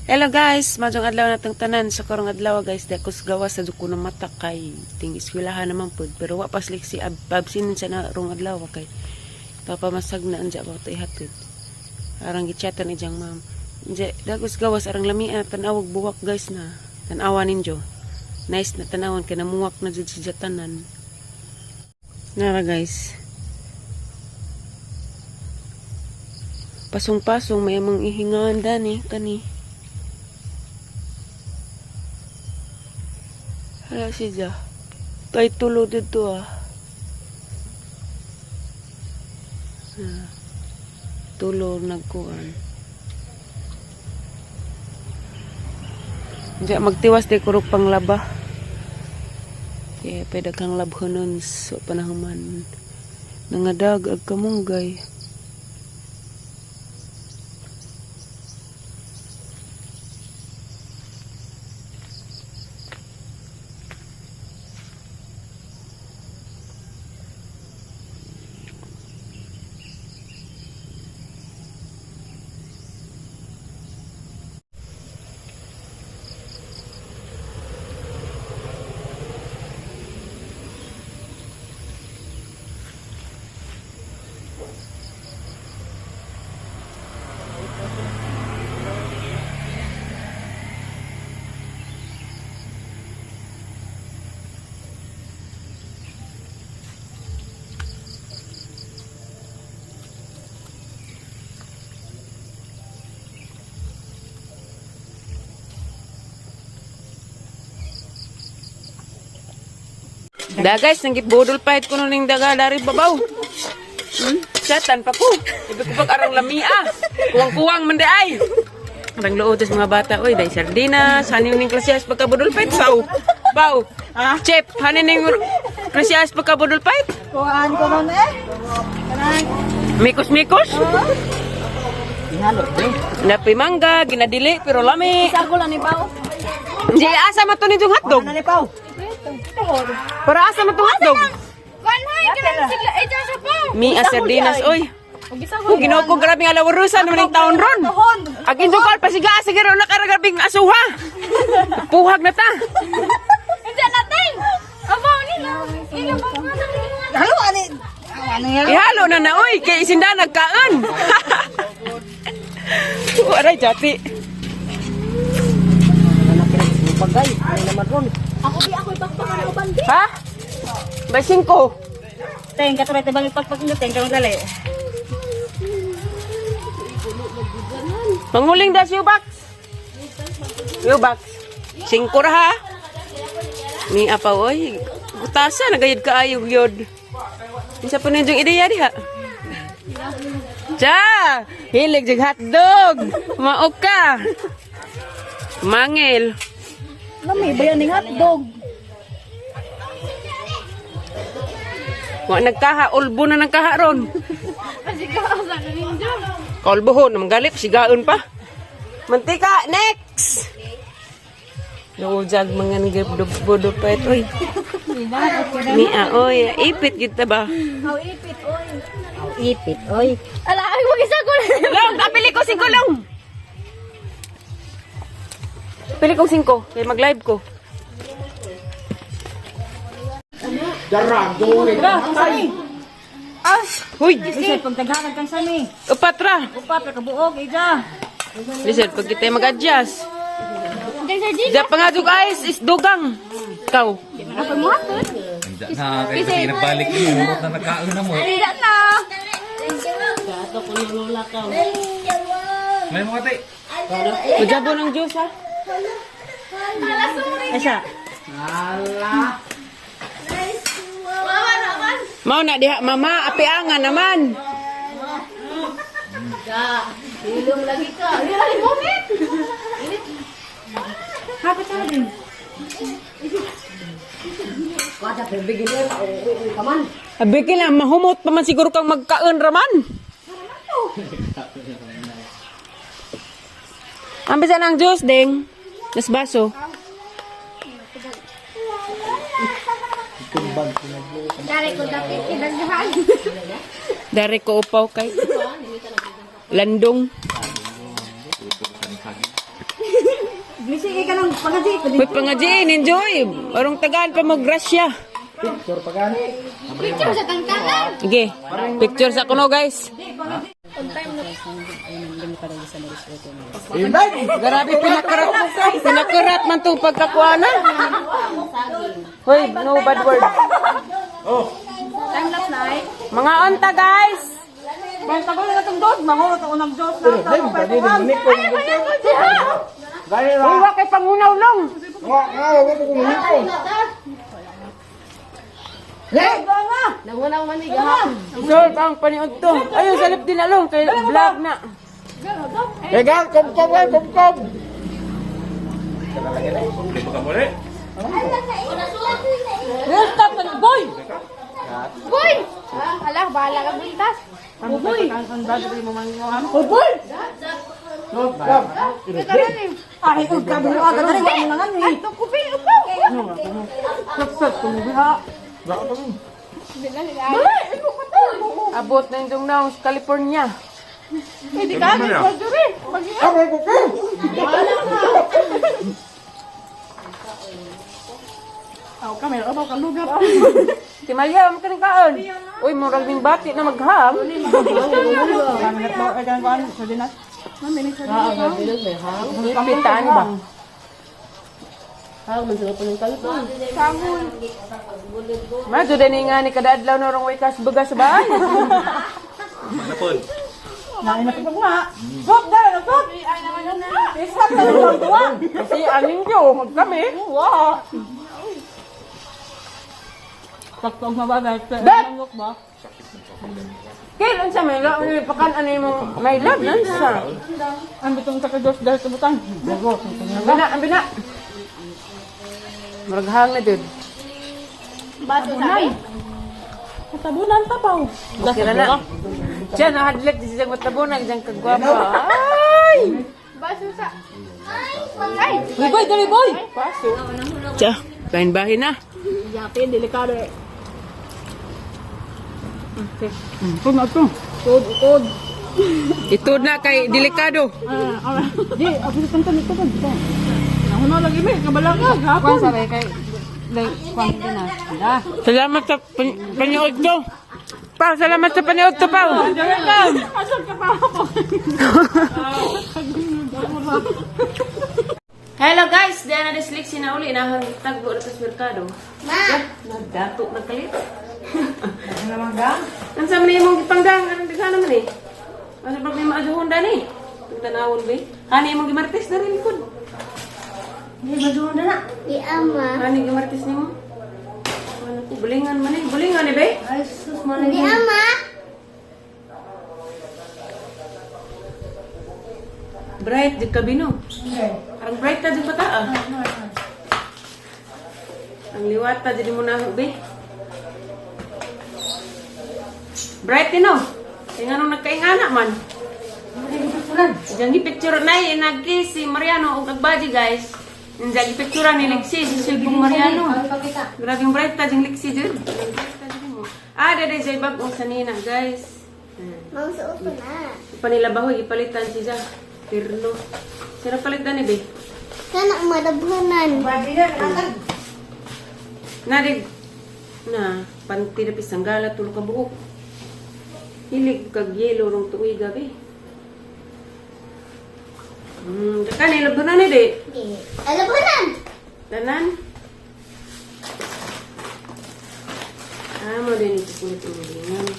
Hello guys, maayong adlaw natong tanan sa karong adlaw guys, di ako sa gawas sa ko na mata kay ting eskwelahan naman pud, pero wa pa slik si absent sa na rong adlaw kay papamasag na anja ba to ihatod. Arang gichatan ni jang ma'am. Anja dagos gawas arang lamia tan-awag buwak guys na. Tan-awa ninyo. Nice na tanawan kay namuwak na jud siya tanan. Nara guys. Pasong-pasong may amang ihingaan dani kani. Hala siya. Kay tulo dito ah. Ah. Tulo nagkuan. Diya magtiwas di kurog panglaba. Kaya pwede kang labhonon sa panahuman. Nangadag ag kamunggay. Da guys, nanggit budol pahit ko ning daga dari babaw. Chatan pa ko. Ibig ko pag arang lamia. Kuwang-kuwang man di ay. Arang luot sa mga bata, oy, dahil sardinas, hanin ning klasiyas pagkabudol pahit, baw. Baw. Chef, hanin ning klasiyas pagkabudol pahit. Kuhaan ko nun eh. Kanang Mikos-mikos. Ihalo eh. Napi mangga, ginadili, pero lami. Sago lang ni Pao. Hindi, asa man to nitong hotdog? Ano ni Pao? Para asa man tong hotdog? Mi a sardinas, oy. Oh, Ginoo ko grabe nga lawarusan naman yung taon ron. Agin jud kal pasiga sige ron na karagabing asuha. Puhag na ta. Halo ani. Ano yan? Ihalo na na oy kay isinda nagkaon. Oh, aray jati. Pagay, ano naman ron? Ako di ako ipagpakan ako bandi. Ha? May singko. Teng ka try bang ipagpag nyo, teng ka dali. Manguling da si Ubax. Ubax. Singko ra ha. Ni apa oy. Gutasa nagayod kaayo gyud. Unsa pa ninyong ideya diha? Cha! Hilig jag hotdog. Mao ka. Mangel. Lami ba yan ning hotdog? Wa nagkaha, ulbo na nagkaha ron. Kaulbohon, manggalip, sigaon pa. Mantika, next! Naujag mga nagbudo pa ito. Oy. Nia, oy, ipit kita ba? Aw ipit oy. Ipit, oy. Ala ay mag-isa ko. Long, kapili ko singko long! Pili kong singko, kaya mag-live ko. Huy! Lisod pagtaghanan kang sami. Upatra! Upat ra ka buok ija. Listen, pag kita mag-adjust. Diyan pa nga jug ayos is dugang. Ikaw. Ako mo hatod. Hindi na, kaya kasi nagbalik mo, murot na nagkaon na mo. Dili na. May mga tay. Majabo ng juice ha. Asa? Mao na diha mama, apiangan naman. Ilong lagi ka. Hindi lagi moment. Hapit sa din. Abi kila mahumot pa man siguro kang magkaon raman. Ang bisa ng juice ding. Nas baso. Dari ko dapit kidaghan. Dari ko upaw kay. Landong. Glisi ka ng pangaji. Uy, pangajiin, enjoy. Orong tagaan pa mo grasya. Picture sa tangtangan. Sige, picture sa kuno, guys. Grabe, pinakarat. Pinakarat man itong pagkakuana. Hoy, no bad word. Time lapse na ay. Mga onta, guys. Basta ko na itong dos. Mahulot ako ng dos na. Ay, wala ko siya. Uy, wa kay pangunaw long. Nangunaw man ni gahapon. Sir, ang paniod to. Ayun, salip din along. Kay vlog na. Egal, kom kom eh, kom kom. Di ba ka muli? Stop boy! Boy! Ala, bahala ka buntas. Uboy! Uboy! Ay, ug kabulo ka dali wa mo nangan ni. Ay, kupi, upo. Sapsap tumubi ha. Abot na yung naong sa California. Pwede ka, nag-surgery. Aw ka meron ba ka lugar? Si Malia, mo kaning kaon. Uy, murag ning bati na magham. Kapitan ba? Ma, jud ni nga ni kada adlaw na rong way kas baga sa bahay. Mana po? Nain na pag nga. Sop dali na sop. Isap na lang duwa. Kasi aning yo, magkami. Wa. Taktog mababay. Bet! Manok ba? Kay unsa may la may pakan ano imong may love nansa. Ang bitong sa kados dahil sa butang. Ambi na, ambi na. Murag hang na jud. Bato sabi. Katabunan pa paw. Okay ra na. Diyan, nahadlak di siya matabunag diyan kagwapa. Ay! Baso sa... Ay! Uy boy, dali boy. Tiya, kain bahin na. Yape, delikado eh. Kung ato. Ukod, ukod. Itod na kay delikado. Di, ako sa tantan ito ka dito. Nahuna lagi may kabalaka gapon. Kwan sabi kay like kwan na. Da. Salamat sa paniod to. Pao, salamat sa paniod to, Pao. Asal ka pa ako. Hello guys, diyan na dislik sinauli na tagbo ra sa merkado. Ma! Nagdato nagkalit. Unsa man imong gipanggang anong daghan naman eh? Asa pag may maaduhon dani? Tanawon ba? Hani imong gimartes na rin likod. Hindi maduhon na. Di ama. Hani gimartes nimo? Ano ko bulingan man eh, bulingan eh be. Ay sus Di ama. Bright di kabino. Parang bright ta di bata ah. Ang liwata di mo na be. Bright din no. Kaya nga nung nagkaingana man. Diyan gipicture na eh, nagki si Mariano og agbaji guys. Diyan gipicture ni Lexi si Silbong Mariano. Grabe yung bright ta diyang Lexi dyan. Ah, dede siya bag-ong sanina guys. Mangsuot ko na. Panilabahoy, ipalitan siya. Pirlo. Sino palitan ni be? Kana madabhanan. Nadig na panty na pisanggala tulo ka buok. Hilig kag yelo rong tuig gabi. Kani labunan ni di. Di. Alabhanan. Tanan. Ah, mo din yung chocolate mo din.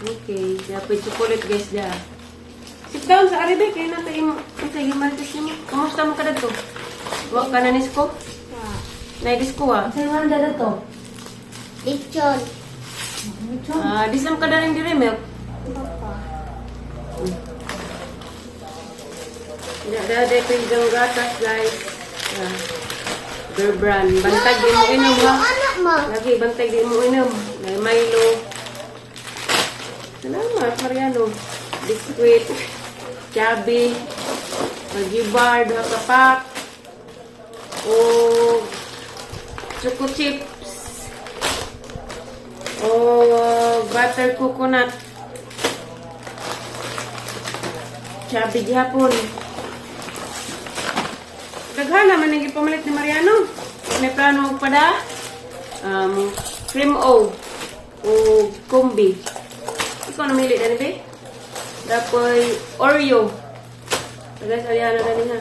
Okay, dapat chocolate guys da. Sit down sa Arabic kay na tayo sa marites nimo. Kumusta mo ka dadto? Wa ka na nisko? Na disco ah. Saan man to? Lechon. Ah, di sam ka na rin dire milk. Da da da pa yung gatas guys. Ah. Bear brand. Bantag di mo inom ha. Anak mo. Lagi bantag di mo inom. May Milo. Salamat Mariano. Biskuit. Chabi. Magibar, duha ka pack. O choco chips. O butter coconut. Chabi gihapon. Gipamalit ni Mariano. May plano og pada. Cream O o kombi. Ikaw namili na ni be? Dapoy Oreo. Guys, Ariana na ni ha.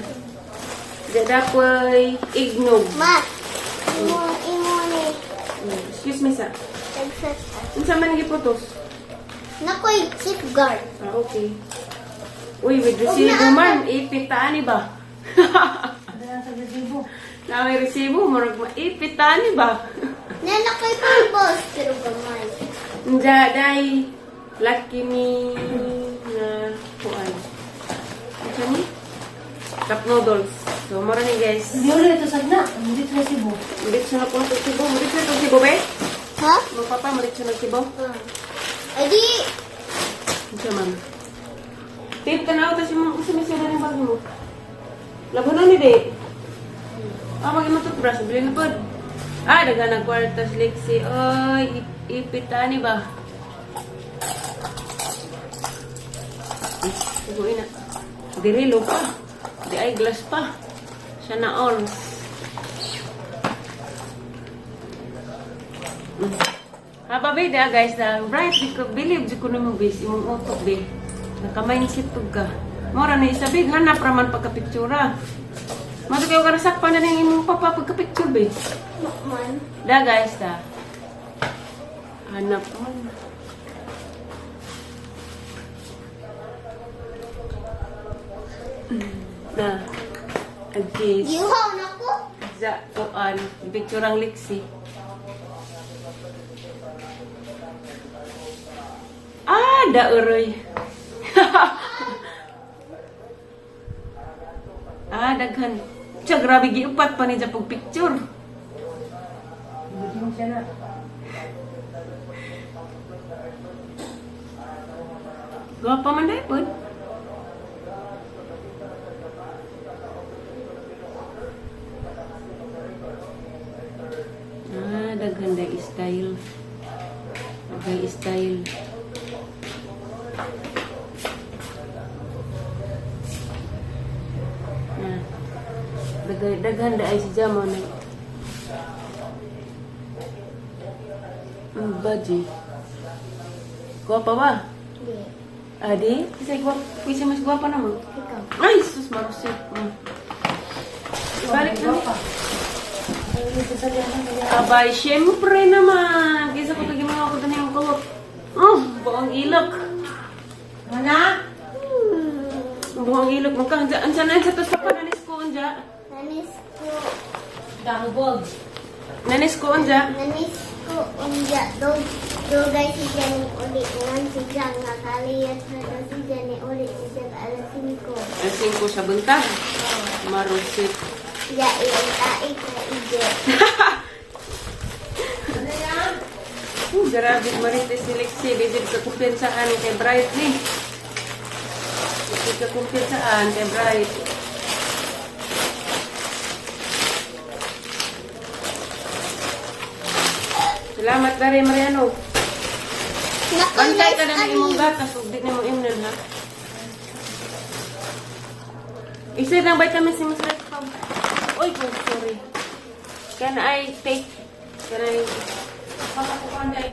Dapoy ignog. Ma, imo, imo ni. Excuse me sa. Texas. Unsa man giputos? Nakoy, safeguard. Ah, okay. Uy, with resibo man, ipitaan ni ba? Na may resibo, murag maipitaan ni ba? Na nakoy pulbos, pero gamay. Nja, day, lucky me na kuan. Ano ni? Cup noodles. So, mura ni guys. Hindi ulit ito sagna. Hindi ito sa Cebu. Murit na po sa Cebu. Murit na sa Cebu, be? Ha? Mga papa, murit na Cebu. Adi, Unsa man? Tip, tanaw ta si mong unsa may sila ng bag mo. Labanon ni di. Ah, mag imong toothbrush, bili na pod. Ah, daghan ang kwarta si Lexi. Oy, ipita ni ba? Tuguin na. Dirilo pa. Di ay glass pa. Siya na all. Haba ba da guys na bright di ko believe di ko nimo bis imong utok be. Naka-mindset pug ka. Mora na isa big hanap ra man pagka-pictura. Mato kayo ka nasakpan na ning imong papa pagka-picture be. man. Da guys da. Hanap man. Na. Agis. Gihaw na ko. Za kuan picture ang liksi. Ah, da uroy. Ah, daghan. Tiya, grabe giupat pa ni pag picture. Hindi mo siya na. Gwapa man dai pod. Ah, daghan dai style. Daghan style. Na. Daghan daghan dai si Jamo na. Baji. Gwapa ba? Di, Adi, kasi gwapa, kasi mas gwapa naman. ikaw. Ay, sus, marusip. Ibalik na niya. Abay, syempre naman. Kaysa ko tagi mga ako yung kulot. Oh, buong ilok. Mana? Buong ilok. Mukha, ansa, ansa na, ansa to sa pa, nanis ko, anja. Nanis ko, Dahubog. Nanis ko, anja. nanis ko unja dog dogay si Jenny uli ngan si Jang nga kaliyat na daw si Jenny uli si Jang alas 5. Asin ko sa buntag. Marusip. Ya iyong taik na ije. Grabe, marites ni Lexi. Bisig ka kumpiyansaan kay Bright ni. Bisig ka kumpiyansaan kay Bright. Salamat dari Mariano. Nakoy Bantay ka na rice ng imong ani. gatas ug di nimo imnon ha. Isa ng vitamins ni Miss Red Pam. Oy, oh, sorry. Can I take? Can I?